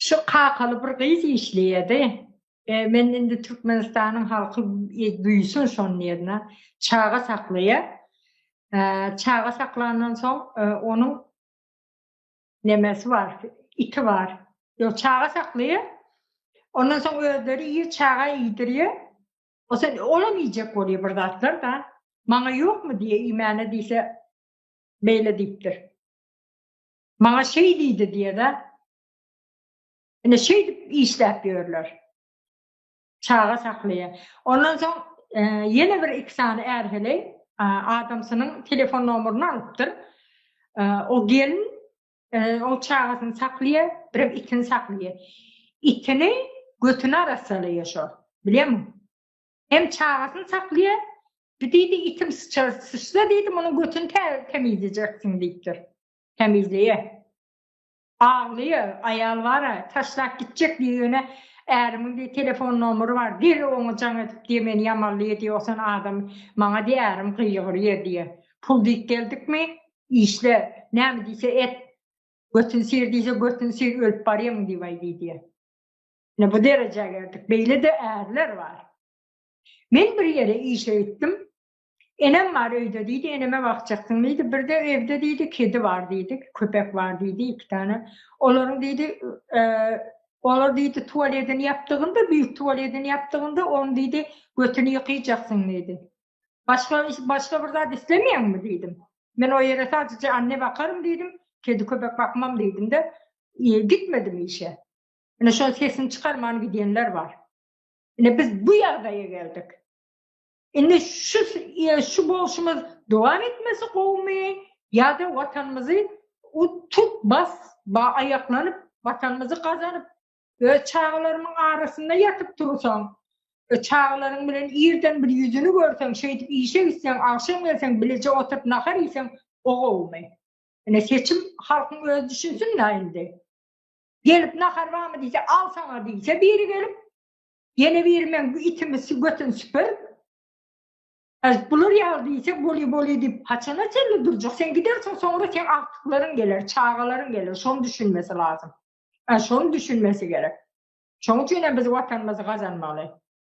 Şu kakaly bir gyz işleýärdi. Men indi Türkmenistanyň halky duýsun şony diýerine. Çaga saklaýar. Çaga saklandan soň onuň nemesi bar, iti bar. Ýok, çaga saklaýar. Ondan soň özleri iýip, çaga iýdirýär. O sen olam iýjek bolýar bir zatlar-da. Maňa ýokmy diýýär, iýmäne diýse, beýle diýipdir. Maňa şeý diýdi diýýär-de. Ine şeýdip işläp ýörler. Çaga saklaýar. Ondan soň ýene bir iki sany är-heleý adamsynyň telefon nomeryny alypdyr. O gelin o çagasyny saklaýar, birem itini saklaýar. Itini götüni arassalaýar şo. Bilýärmiň? Hem çagasyny saklaýar, bir diýdi itim syçsa diýdi, munuň götüni temizlejeksin diýipdir. Temizleýär. Aglaýar, aýal bar-a, taşlap gitjek diýýär, ýöne ärimiň diýýär telefon nomery bar, derrew oňa jaň edip diýýär, meni ýamanlaýar diýýär, o sen adam, maňa diýýär ärim gygyrýar diýýär. Pul diýip geldikmi, işle, näme diýse et, götüni syr diýse götüni syr, ölüp barýaň diýip aý diýýär. Ine bu derejä geldik. Beýle-de ärler bar. Men bir ýere işe gitdim. Enem bar öýde diýdi, eneme bakjaksyň diýdi. Birde evde diýdi, kedi bar diýdi, köpek bar diýdi, iki tane. Olaryň diýdi, olar diýdi tualedini ýapdygynda, büýük tualedini ýapdygynda, ony diýdi, götüni ýykaýjaksyň diýdi. Başga başga bir zat islemeýäňmi diýdim. Men o ýere sadece anne bakarym diýdim, kedi köpek bakmam diýdim-de, gitmedim işe. Ine şol sesini çykarman gidenler bar. Ine biz bu ýagdaýa geldik. Indi şu şu bolşumyz dowam etmesi gowumy ýa-da watanymyzy tut bas ba aýaklanyp watanymyzy gazanyp öz çagalarymyň arasynda ýatyp tursaň çagalaryň bilen irden bir ýüzüni görseň şeýdip işe gitseň agşam gelseň bileje oturyp nahar iýseň o gowumy? Ine seçim halkyň özi düşünsin-dä indi. Gelip nahar barmy diýse al saňa diýse biri gelip Ýene biri meň bu itimi götüni süpürip, Bular ýaly diýse bolýa bolýa diýip haçana çenli durjak sen gidersiň soňra seň agtyklaryň geler çagalaryň geler şony düşünmesi lazym. Şony düşünmesi gerek. Şoň üçin hem biz watanymyzy gazanmaly.